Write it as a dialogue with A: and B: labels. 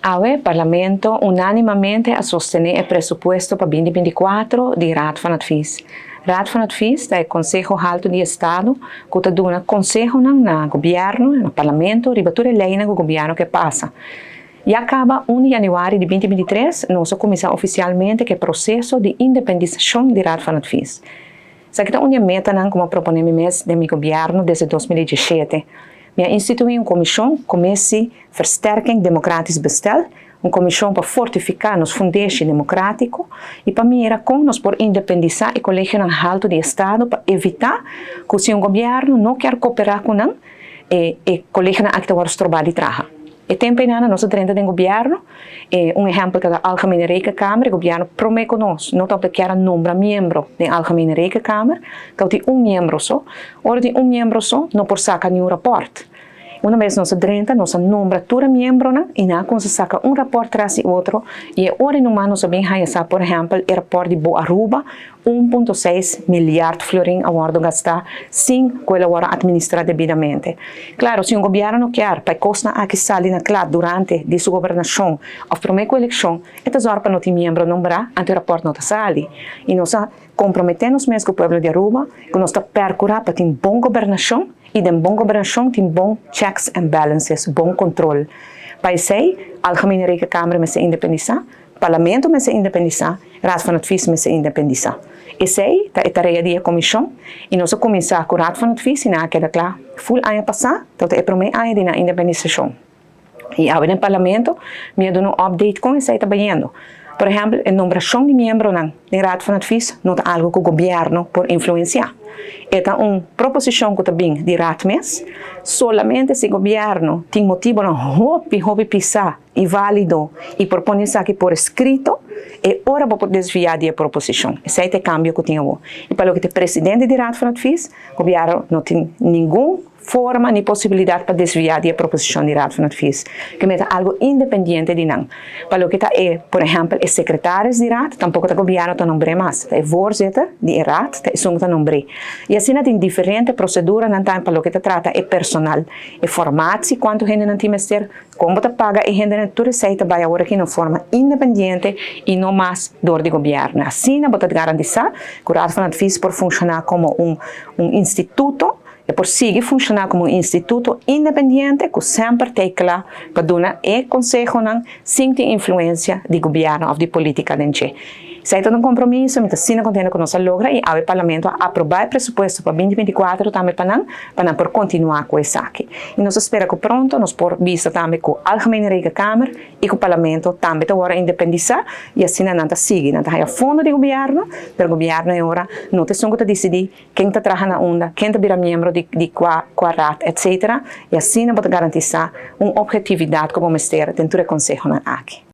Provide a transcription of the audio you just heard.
A: Awe, Parlamento unanimamente a sostene e presupuesto pa 2024 di Raad van Advies. Raad van Advies ta e Conseho Halto di Estado cu ta duna consehonan na gobierno, na Parlamento, riba tur e leynan cu gobierno ke pasa. Ya caba 1 di januari di 2023 nos a cuminsa oficialmente cu e proceso di independisacion di Raad van Advies. Esaki ta un di e metanan cu mi a propone mi mes den mi gobierno desde 2017. Mi a institui un comision, Commissie Versterking Democratisch Bestel, un comision pa fortifica nos fundeshi democratico y pa mira con nos por independisa e colegionan halto di Estado pa evita cu si un gobierno no kier coopera cu nan, e e colegionan aki ta worde stroba di traha. E tempo einana nos a drenta den gobierno, e un ehempel ta Algemene Rekenkamer, e gobierno prome cu nos no tabata kier a nombra miembro den Algemene Rekenkamer, tabatin un miembro so. Ora tin un miembro so, no por saca niun rapport. Una bes nos a drenta, nos a nombra tur e miembronan y nan a cuminsa saca un rapport tras di otro y e ora numa nos a bin haya sa, por ehempel, e rapport di Bo Aruba, 1.6 miljard florin a wordo gasta sin cu el a wordo administra debidamente. Claro, si un gobierno no kier pa e cosnan aki sali na cla durante di su gobernacion of prome cu eleccion, e ta zorg pa no tin miembro nombra, anto e rapport no ta sali. Y nos a compromete nos mes cu pueblo di Aruba cu nos ta percura pa tin bon gobernacion y den bon gobernacion tin bon checks and balances, bon control. Pa esey, Algemene Rekenkamer mester independisa, Parlamento mester independisa, Raad van Advies mester independisa. Esey ta e tarea di e comision y nos a cuminsa cu Raad van Advies y nan a keda cla full aña pasa, tabata e prome aña di nan independisacion. Y awe den Parlamento mi a duna un update con esey ta bayendo. Por ehempel, e nombracion di miembronan den Raad van Advies no ta algo cu gobierno por influencia. E ta un proposicion cu ta bin di Raad mes. Solamente si gobierno tin motibonan hopi, hopi pisa y valido y por pone esaki por escrito, e ora bo por desvia di e proposicion. Esey ta e cambio cu tin awo. Y pa loke ta e presidente di Raad van Advies, gobierno no tin ningun forma ni posibilidad pa desvia di e proposicion di Raad van Advies, ke mester ta algo independiente di nan. Pa loke ta e, por ehempel, e secretaris di Raad, tampoco ta gobierno ta nombr'é mas, ta e voorzitter di e Raad ta esun ku ta nombr'é. Y asina tin diferente proceduranan tambe pa loke ta trata e personal, e formatie, cuanto hendenan tin mester, con bo ta paga e hendenan, tur esey ta bay awor aki na un forma independiente y no mas dor di gobierno. Asina bo ta garantisa cu Raad van Advies por funciona como un un instituto. E por sigui funshoná komo un instituto independiente ku semper ta e kla pa duna e konsehonan sin tin influensia di gobièrnu òf di polítika den dje. Esei ta un kompromiso, mi ta asina kontento ku nos a logra i awe Parlamento a aprobá e presupuesto pa 2024 tambe pa nan, pa nan por kontinuá ku esaki. I nos ta spera ku pronto nos por bisa tambe ku Algemene Rekenkamer i ku Parlamento tambe ta wòrdu independisá i asina nan ta sigui. Nan ta haña fondo di gobièrnu, pero gobièrnu e ora no ta esun ku ta disidí ken ta traha na unda, ken ta bira miembro di di kua kua raad etc. I asina bo ta garantisa un obhetividat ku bo mester den tur e konsehonan aki.